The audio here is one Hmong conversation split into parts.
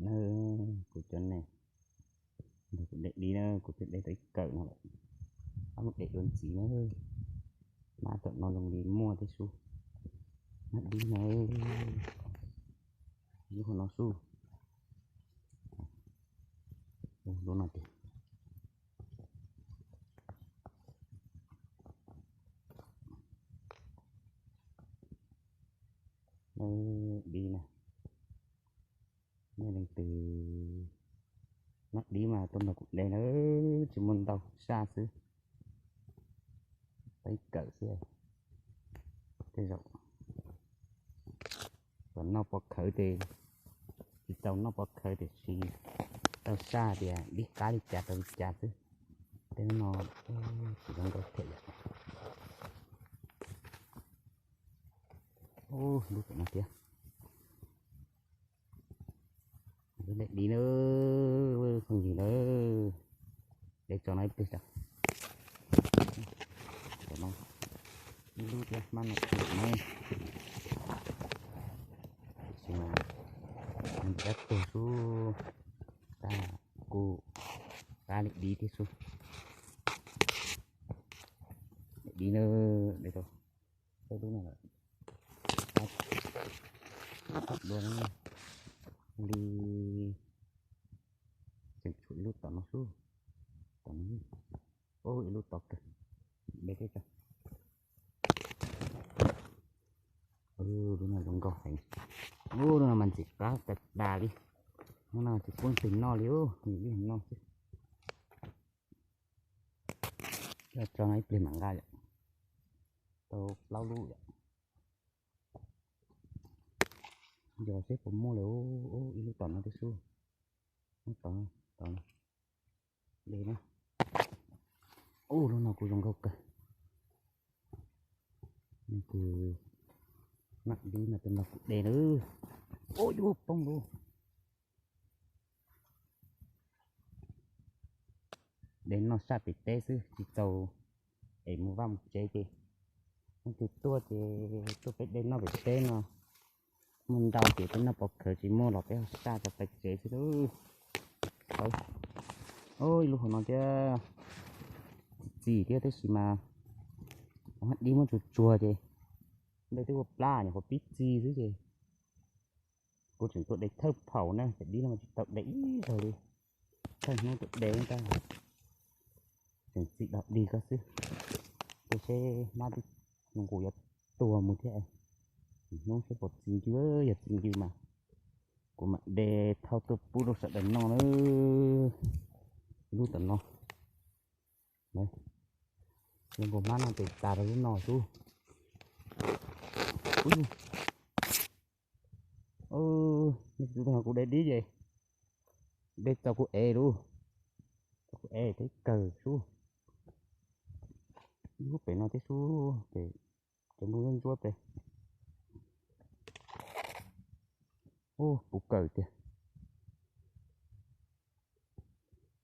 Na, kuv cov neeg, kuv de dib na, kuv twb de tau ib kawm no lawm, ab mus de dua ntxiv na. Mab tom no zoo li muaj thiab xwb. Mab dib na, lub hauv no xwb. Lub no tiag. Dib na, nej leej twg noj dib mas tuaj nrog kuv de na, tsis muaj ntau, saj xwb, peb kawm xwb. Tej zaum kom noj pov khawv ces tsis tau noj pov khawv, tiam sis tau saj tias dib qab li cas rau li cas xwb. Tej no tsis zoo nkauj thiab yom. Ub, lub tom no thiab. Lub de dib na, phooj ywg na, de tso no ib pliag tso. Tom no ib lub thiab, hmab no tsum na, tiam sis mas nws dab tuag xwb, tab kuj qab li dib thiab xwb. De dib na, de tau peb lub no lawm. Dua li tseem tshuav ib lub tom no xwb, tom no, ib lub tom kawg, de thiab tso. Lub no zoo nkauj heev. Ub, lub no mas ntxim qab tas tas li. Lub no tsis pub twg noj li, ub, nim lub no xwb. Tso no ib pliag mam nqa yom. Tau plaub lub yom. Yog seb puas muaj lawm, ib lub tom no thiab xwb. Lub tom, tom no. De na. Ub, lub no kuj zoo nkauj kawg. Nws kws noj dib mas tus no kuj de lawm. Ub, yuav poob lawm. De noj saj pem teb xwb, tsis txaus es mus vaj mus tsev ces leej twg tuaj ces tuaj peb de noj pem teb no. Muaj ntau ces peb noj pov khawv, tsis muaj los peb ho saj rau pem tsev xwb lawm. Ib lub hauv no thiab, txi txiv thiab, tab sis mas dib muab tsuag tsuag ces nplej twb ua plab, nyuam qhuav pib txi xwb ces kuv tseem tuaj de thawj phaum na, ces dib no mas tsis tau de ib zaug li. Thawj hnub tuaj de ntag, tseem txi dog dig ko xwb. Tab sis hmab twb nqus yuav tuag mus thiab, hnub seb puas txi ncw, yog txi ncw mas kuv mam de thauj tuaj pub rau sawv daws noj na. Lub tom no, zoo nkaus hmab no ces tas rau lub no xwb. Ub, nej tus kuv de dib ces de txaus kuv ev lauj, txaus kuv ev thiab kawg xwb. Lub pem no thiab xwb, ces cov nplooj ntsuab ntsuab pem. Ub, puv kawm tiag.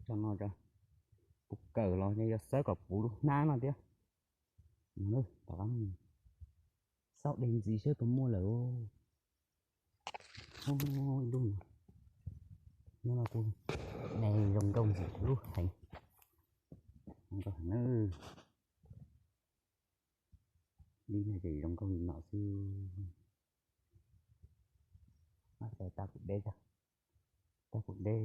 Tso no, puv kawm los yog xawb kom puv lub hnab no thiab. Tom qab xauj de ntxiv seb puas muaj lawm. Ib lub no, hnub no kuj de zoo nkauj ntxim lub heev. Zoo nkauj heev na. Dib no ces zoo nkauj li no xwb. Mab xaws tas kuv de, tas kuv de.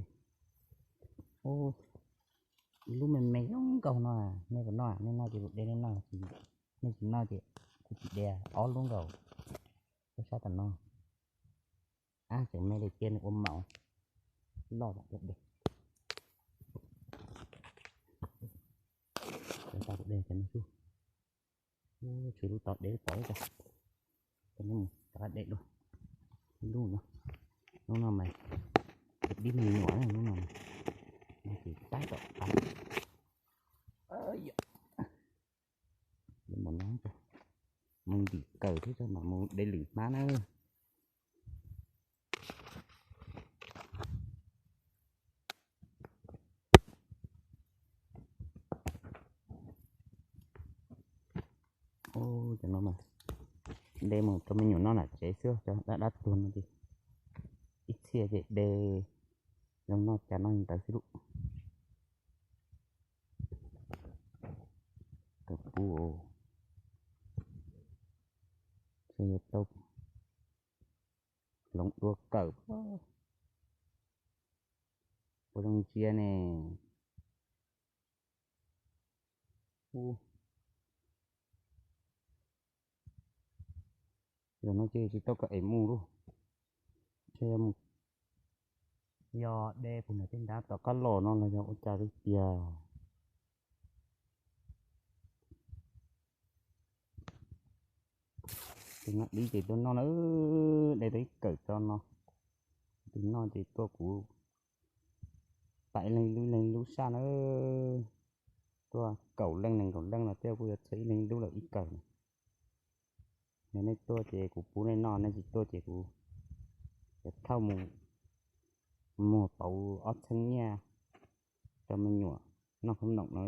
Ib lub me me zoo nkauj no, nej puas noj? Nej noj ces kuv de, nej noj, nej tsis noj ces kuv tsis de. Ob lub nkaus, lub sab tom no. Ab, tseem me li tiag, nws ua maum loj lawm de. Tau kuv de cov no xwb. Tshuav lub tod, de lub tod ib co, cov no mus rov qab de dua. Ib lub no, lub no mas dib me nyuam, lub no mas no ces tab tom qab. Mus ntim kawm thiab tso mam mus de lwm hmab na. Cov no mas de mus rau me nyuam noj nram tsev xwb, cov dab dab tuag no ces ib txhia ces de Zoo noj cas noj li ntawd xwb lauj. Kawm pub, tau hloov dua kawm. Ua zoo ntsia ne. Ub, no ces tsis tau kawm es mus lauj. Yog de puag nram tej nrab tom qab los no los yog ua cas li tiag. Tus no dib ces tuaj noj na, de tau ib kawm tso no. Tus no ces tuaj kuv pab ib leeg lub ib leeg lub saj na. Tuaj kaum leej nees nkaum leej los tej kuj yuav txhawb ib leeg lub lawm ib kawm na. Yog nej tuaj ces kuv pub nej noj, nej tsis tuaj ces kuv yuav thauj mus muag pauv ob txheeb nyiaj rau me nyuam noj khoob noom no.